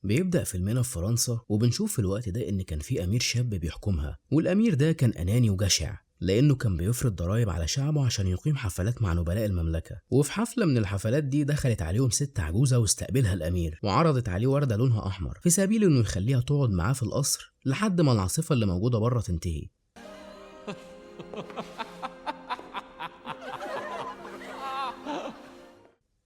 بيبدأ فيلمنا في فرنسا، وبنشوف في الوقت ده إن كان في أمير شاب بيحكمها، والأمير ده كان أناني وجشع لأنه كان بيفرض ضرائب على شعبه عشان يقيم حفلات مع نبلاء المملكة. وفي حفلة من الحفلات دي دخلت عليهم ست عجوزة واستقبلها الأمير، وعرضت عليه وردة لونها أحمر في سبيل إنه يخليها تقعد معاه في القصر لحد ما العاصفة اللي موجودة بره تنتهي.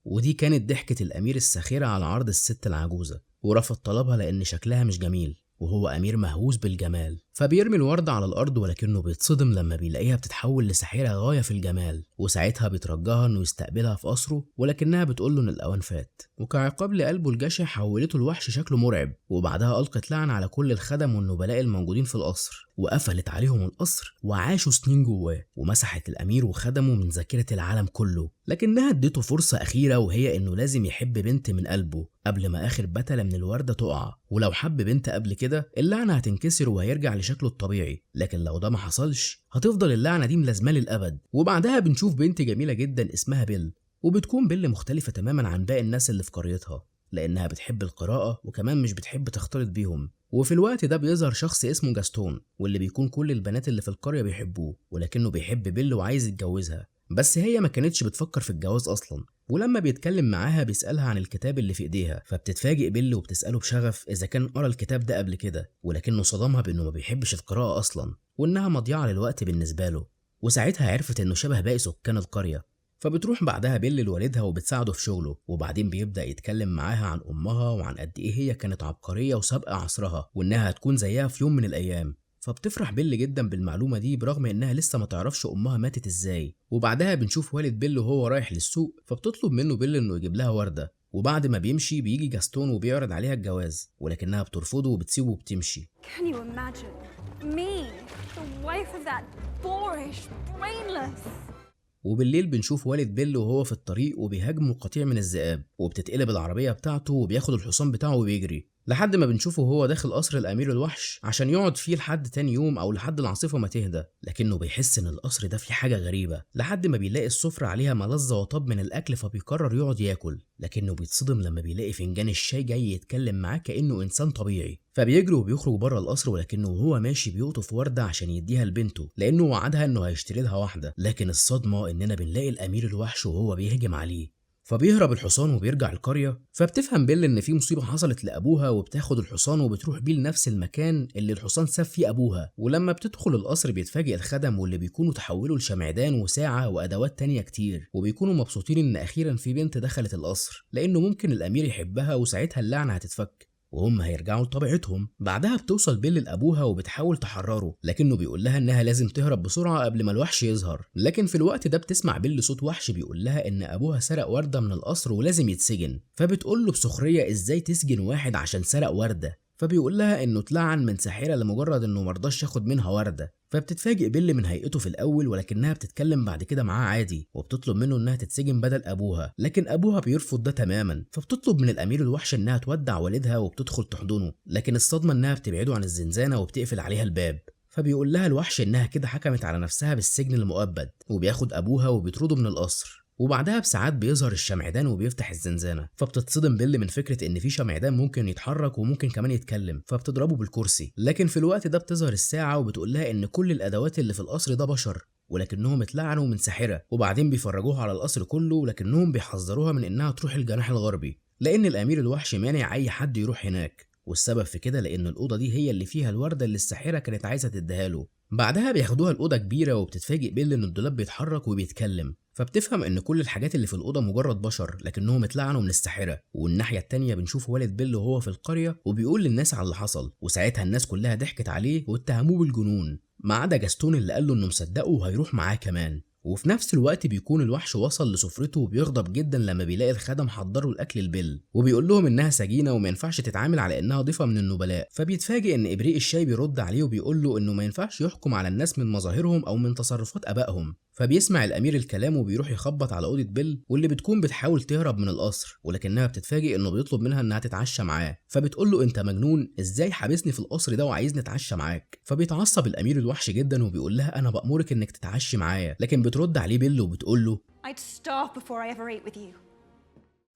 ودي كانت ضحكة الأمير الساخرة على عرض الست العجوزة، ورفض طلبها لأن شكلها مش جميل، وهو أمير مهووس بالجمال. فبيرمي الوردة على الأرض، ولكنه بيتصدم لما بيلاقيها بتتحول لساحرة غاية في الجمال، وساعتها بيترجاها إنه يستقبلها في قصره، ولكنها بتقوله إن الأوان فات. وكعقاب لقلبه الجشع حولته لوحش شكله مرعب، وبعدها ألقت لعنة على كل الخدم والنبلاء الموجودين في القصر، وقفلت عليهم القصر وعاشوا سنين جواه، ومسحت الأمير وخدمه من ذاكرة العالم كله. لكنها اديته فرصة أخيرة، وهي إنه لازم يحب بنت من قلبه قبل ما آخر بتلة من الوردة تقع، ولو حب بنت قبل كده اللعنة هتنكسر وهيرجع لشكله الطبيعي، لكن لو ده ما حصلش هتفضل اللعنة دي ملازمة للأبد. وبعدها بنشوف بنت جميلة جدا اسمها بيل، وبتكون بيل مختلفة تماما عن باقي الناس اللي في قريتها لأنها بتحب القراءة وكمان مش بتحب تختلط بيهم. وفي الوقت ده بيظهر شخص اسمه جاستون، واللي بيكون كل البنات اللي في القرية بيحبوه، ولكنه بيحب بيل وعايز يتجوزها، بس هي ما كانتش بتفكر في الجواز أصلا. ولما بيتكلم معاها بيسألها عن الكتاب اللي في إيديها، فبتتفاجئ بيل وبتسأله بشغف إذا كان قرأ الكتاب ده قبل كده، ولكنه صدمها بإنه ما بيحبش القراءة أصلا وإنها مضيعة للوقت بالنسبة له. وساعتها عرفت إنه شبه باقي سكان القرية. فبتروح بعدها بيل لوالدها وبتساعده في شغله، وبعدين بيبدأ يتكلم معاها عن أمها وعن قد إيه هي كانت عبقرية وسابقة عصرها وإنها هتكون زيها في يوم من الأيام. فبتفرح بيل جدا بالمعلومة دي برغم إنها لسه ما تعرفش أمها ماتت إزاي. وبعدها بنشوف والد بيل وهو رايح للسوق، فبتطلب منه بيل إنه يجيب لها وردة. وبعد ما بيمشي بيجي جاستون وبيعرض عليها الجواز، ولكنها بترفضه وبتسيبه وبتمشي. Can you imagine me, the wife of that boorish, brainless? وبالليل بنشوف والد بيل وهو في الطريق وبيهاجمه قطيع من الذئاب، وبتتقلب العربية بتاعته وبياخد الحصان بتاعه وبيجري، لحد ما بنشوفه وهو داخل قصر الأمير الوحش عشان يقعد فيه لحد تاني يوم أو لحد العاصفة ما تهدى. لكنه بيحس إن القصر ده فيه حاجة غريبة، لحد ما بيلاقي السفرة عليها ملذة وطاب من الأكل، فبيقرر يقعد ياكل، لكنه بيتصدم لما بيلاقي فنجان الشاي جاي يتكلم معاه كأنه إنسان طبيعي. فبيجري وبيخرج بره القصر، ولكنه وهو ماشي بيقطف وردة عشان يديها لبنته لأنه وعدها إنه هيشتري لها واحدة. لكن الصدمة إننا بنلاقي الأمير الوحش وهو بيهجم عليه، فبيهرب الحصان وبيرجع القرية. فبتفهم بيل إن في مصيبة حصلت لأبوها، وبتاخد الحصان وبتروح بيه لنفس المكان اللي الحصان ساب فيه أبوها. ولما بتدخل القصر بيتفاجئ الخدم واللي بيكونوا تحولوا لشمعدان وساعة وأدوات تانية كتير، وبيكونوا مبسوطين إن أخيرا في بنت دخلت القصر لأنه ممكن الأمير يحبها وساعتها اللعنة هتتفك وهم هيرجعوا لطبيعتهم. بعدها بتوصل بيل لأبوها وبتحاول تحرره، لكنه بيقول لها إنها لازم تهرب بسرعة قبل ما الوحش يظهر. لكن في الوقت ده بتسمع بيل صوت وحش بيقول لها إن أبوها سرق وردة من القصر ولازم يتسجن. فبتقول له بسخرية إزاي تسجن واحد عشان سرق وردة؟ فبيقول لها إنه اتلعن من ساحرة لمجرد إنه مرضاش ياخد منها وردة. فبتتفاجئ بيل من هيئته في الأول، ولكنها بتتكلم بعد كده معاه عادي، وبتطلب منه إنها تتسجن بدل أبوها، لكن أبوها بيرفض ده تماما. فبتطلب من الأمير الوحش إنها تودع والدها وبتدخل تحضنه، لكن الصدمة إنها بتبعده عن الزنزانة وبتقفل عليها الباب. فبيقول لها الوحش إنها كده حكمت على نفسها بالسجن المؤبد، وبياخد أبوها وبيطرده من القصر. وبعدها بساعات بيظهر الشمعدان وبيفتح الزنزانة، فبتتصدم بيل من فكرة إن في شمعدان ممكن يتحرك وممكن كمان يتكلم، فبتضربه بالكرسي. لكن في الوقت ده بتظهر الساعة وبتقول لها إن كل الأدوات اللي في القصر ده بشر، ولكنهم اتلعنوا من ساحرة. وبعدين بيفرجوها على القصر كله، ولكنهم بيحذروها من إنها تروح الجناح الغربي لأن الأمير الوحش مانع أي حد يروح هناك، والسبب في كده لأن الأوضة دي هي اللي فيها الوردة اللي الساحرة كانت عايزة تديها له. بعدها بياخدوها الأوضة كبيرة، وبتتفاجئ بيل إن الدولاب بيتحرك وبيتكلم، فبتفهم إن كل الحاجات اللي في الأوضة مجرد بشر لكنهم اتلعنوا من الساحرة. والناحية التانية بنشوف والد بيل وهو في القرية وبيقول للناس على اللي حصل، وساعتها الناس كلها ضحكت عليه واتهموه بالجنون، ما عدا جاستون اللي قال له إنه مصدقه وهيروح معاه كمان. وفي نفس الوقت بيكون الوحش وصل لسفرته وبيغضب جدا لما بيلاقي الخدم حضروا الاكل لبيل، وبيقول لهم انها سجينه وما ينفعش تتعامل على انها ضيفه من النبلاء. فبيتفاجئ ان ابريق الشاي بيرد عليه وبيقول له انه ما ينفعش يحكم على الناس من مظاهرهم او من تصرفات ابائهم. فبيسمع الامير الكلام وبيروح يخبط على اوضة بيل واللي بتكون بتحاول تهرب من القصر، ولكنها بتتفاجئ انه بيطلب منها انها تتعشى معاه. فبتقول له انت مجنون، ازاي حابسني في القصر ده وعايزني اتعشى معاك؟ فبيتعصب الامير الوحش جدا وبيقول لها انا بامرك انك تتعشي معايا، لكن بترد عليه بيل وبتقول له I'd starve before I ever ate with you.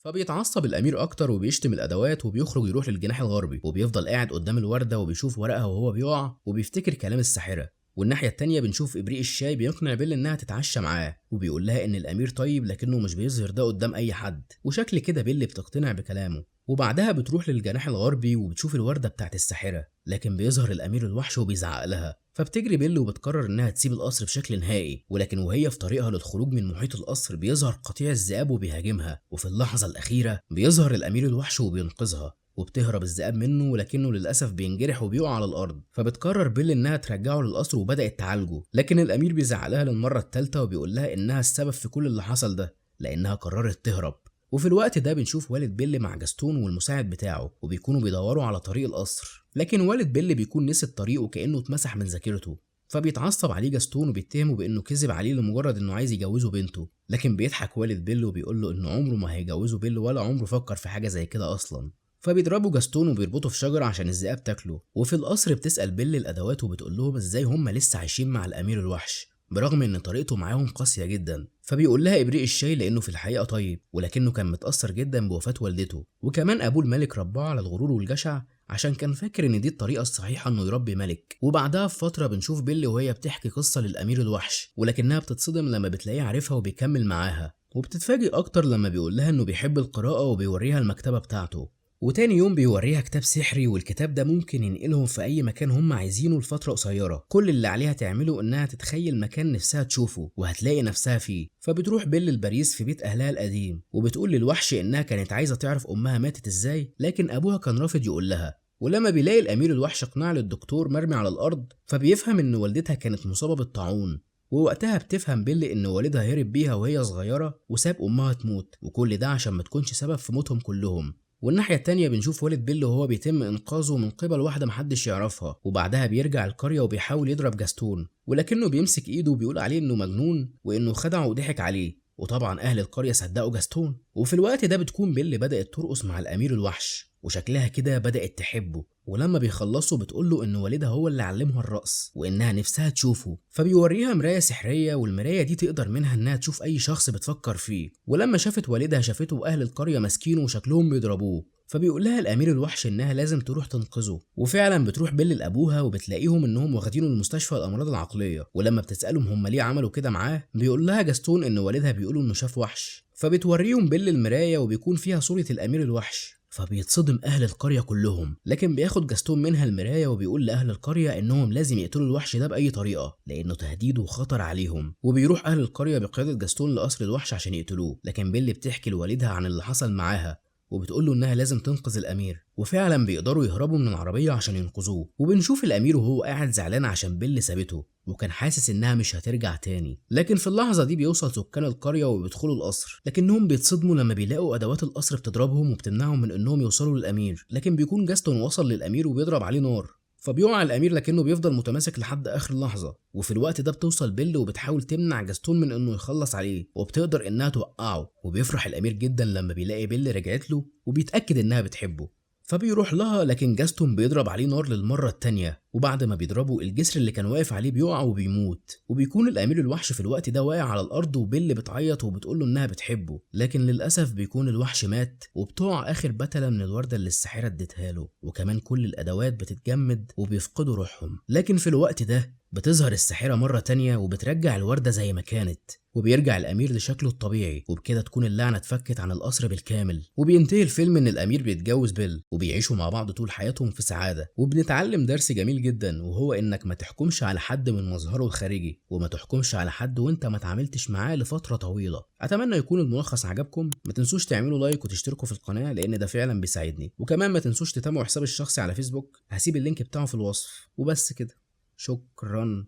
فبيتعصب الامير اكتر وبيشتم الادوات وبيخرج يروح للجناح الغربي، وبيفضل قاعد قدام الورده وبيشوف ورقها وهو بيقع وبيفتكر كلام الساحرة. والناحية التانية بنشوف ابريق الشاي بيقنع بيل انها تتعشى معاه، وبيقول لها ان الامير طيب لكنه مش بيظهر ده قدام اي حد، وشكل كده بيل بتقتنع بكلامه. وبعدها بتروح للجناح الغربي وبتشوف الوردة بتاعت الساحرة، لكن بيظهر الأمير الوحش وبيزعق لها، فبتجري بيل وبتقرر إنها تسيب القصر بشكل نهائي. ولكن وهي في طريقها للخروج من محيط القصر بيظهر قطيع الذئاب وبيهاجمها، وفي اللحظة الأخيرة بيظهر الأمير الوحش وبينقذها، وبتهرب الذئاب منه ولكنه للأسف بينجرح وبيقع على الأرض. فبتقرر بيل إنها ترجعه للقصر وبدأت تعالجه، لكن الأمير بيزعق لها للمرة الثالثة وبيقول لها إنها السبب في كل اللي حصل ده لأنها قررت تهرب. وفي الوقت ده بنشوف والد بيل مع جاستون والمساعد بتاعه، وبيكونوا بيدوروا على طريق القصر، لكن والد بيل بيكون نسي الطريق وكأنه اتمسح من ذاكرته. فبيتعصب عليه جاستون وبيتهمه بانه كذب عليه لمجرد انه عايز يجوزه بنته، لكن بيضحك والد بيل وبيقول له انه عمره ما هيجوزه بيل ولا عمره فكر في حاجة زي كده اصلا. فبيضربوا جاستون وبيربطه في شجرة عشان الذئاب تاكله. وفي القصر بتسأل بيل الادوات وبتقول لهم ازاي هم لسه عايشين مع الامير الوحش برغم ان طريقته معاهم قاسية جدا. فبيقول لها ابريق الشاي لانه في الحقيقة طيب، ولكنه كان متاثر جدا بوفاة والدته، وكمان ابوه الملك رباه على الغرور والجشع عشان كان فاكر ان دي الطريقة الصحيحة انه يربي ملك. وبعدها بفترة بنشوف بيل وهي بتحكي قصة للامير الوحش، ولكنها بتتصدم لما بتلاقيه عارفها وبيكمل معاها، وبتتفاجئ اكتر لما بيقول لها انه بيحب القراءة وبيوريها المكتبة بتاعته. وتاني يوم بيوريها كتاب سحري، والكتاب ده ممكن ينقلهم في اي مكان هم عايزينه لفترة قصيرة، كل اللي عليها تعمله انها تتخيل مكان نفسها تشوفه وهتلاقي نفسها فيه. فبتروح بيل لباريس في بيت اهلها القديم، وبتقول للوحش انها كانت عايزه تعرف امها ماتت ازاي، لكن ابوها كان رافض يقول لها. ولما بيلاقي الامير الوحش قناع للدكتور مرمي على الارض، فبيفهم ان والدتها كانت مصابه بالطاعون. ووقتها بتفهم بيل ان والدها هرب بيها وهي صغيرة وساب امها تموت، وكل ده عشان ما تكونش سبب في موتهم كلهم. والناحية التانية بنشوف والد بيل وهو بيتم إنقاذه من قبل واحدة محدش يعرفها، وبعدها بيرجع القرية وبيحاول يضرب جاستون، ولكنه بيمسك إيده وبيقول عليه إنه مجنون وإنه خدعه وضحك عليه، وطبعا أهل القرية صدقوا جاستون. وفي الوقت ده بتكون بيل بدأت ترقص مع الأمير الوحش، وشكلها كده بدأت تحبه. ولما بيخلصوا بتقوله إن والدها هو اللي علمها الرقص وإنها نفسها تشوفه، فبيوريها مراية سحرية، والمراية دي تقدر منها إنها تشوف أي شخص بتفكر فيه. ولما شافت والدها شافته وأهل القرية ماسكينه وشكلهم بيضربوه، فبيقول لها الأمير الوحش إنها لازم تروح تنقذه. وفعلا بتروح بيل لأبوها وبتلاقيهم إنهم واخدينه المستشفى الأمراض العقلية، ولما بتسألهم هم ليه عملوا كده معاه بيقول لها جاستون إن والدها بيقولوا إنه شاف وحش. فبتوريهم بيل المراية وبيكون فيها صورة الأمير الوحش، فبيتصدم أهل القرية كلهم، لكن بياخد جاستون منها المراية وبيقول لأهل القرية إنهم لازم يقتلوا الوحش ده بأي طريقة لأنه تهديد وخطر عليهم. وبيروح أهل القرية بقيادة جاستون لقصر الوحش عشان يقتلوه، لكن بيل بتحكي لوالدها عن اللي حصل معاها وبتقول له إنها لازم تنقذ الأمير، وفعلا بيقدروا يهربوا من العربية عشان ينقذوه. وبنشوف الأمير وهو قاعد زعلان عشان بيل سابته وكان حاسس إنها مش هترجع تاني، لكن في اللحظة دي بيوصل سكان القرية وبيدخلوا القصر، لكنهم بيتصدموا لما بيلاقوا أدوات القصر بتضربهم وبتمنعهم من إنهم يوصلوا للأمير. لكن بيكون جاستون وصل للأمير وبيضرب عليه نار، فبيقع الأمير لكنه بيفضل متماسك لحد آخر لحظة. وفي الوقت ده بتوصل بيل وبتحاول تمنع جاستون من إنه يخلص عليه، وبتقدر إنها توقعه. وبيفرح الأمير جدا لما بيلاقي بيل رجعت له وبيتأكد إنها بتحبه، فبيروح لها، لكن جاستون بيضرب عليه نار للمرة التانية، وبعد ما بيضربه الجسر اللي كان واقف عليه بيقع وبيموت. وبيكون الأمير الوحش في الوقت ده واقع على الأرض، وبيل بتعيط وبتقوله إنها بتحبه، لكن للأسف بيكون الوحش مات، وبتقع آخر بتلة من الوردة اللي الساحرة اديتها له، وكمان كل الأدوات بتتجمد وبيفقدوا روحهم. لكن في الوقت ده بتظهر الساحرة مرة تانية وبترجع الوردة زي ما كانت، وبيرجع الأمير لشكله الطبيعي، وبكده تكون اللعنة اتفكت عن القصر بالكامل. وبينتهي الفيلم إن الأمير بيتجوز بيل وبيعيشوا مع بعض طول حياتهم في سعادة. وبنتعلم درس جميل جدا، وهو إنك ما تحكمش على حد من مظهره الخارجي، وما تحكمش على حد وإنت ما تعاملتش معاه لفترة طويلة. أتمنى يكون الملخص عجبكم، ما تنسوش تعملوا like وتشتركوا في القناة لأن ده فعلا بيساعدني، وكمان ما تنسوش تتابعوا حسابي الشخصي على فيسبوك، هسيب ال link بتاعه في الوصف. وبس كده، شكرا.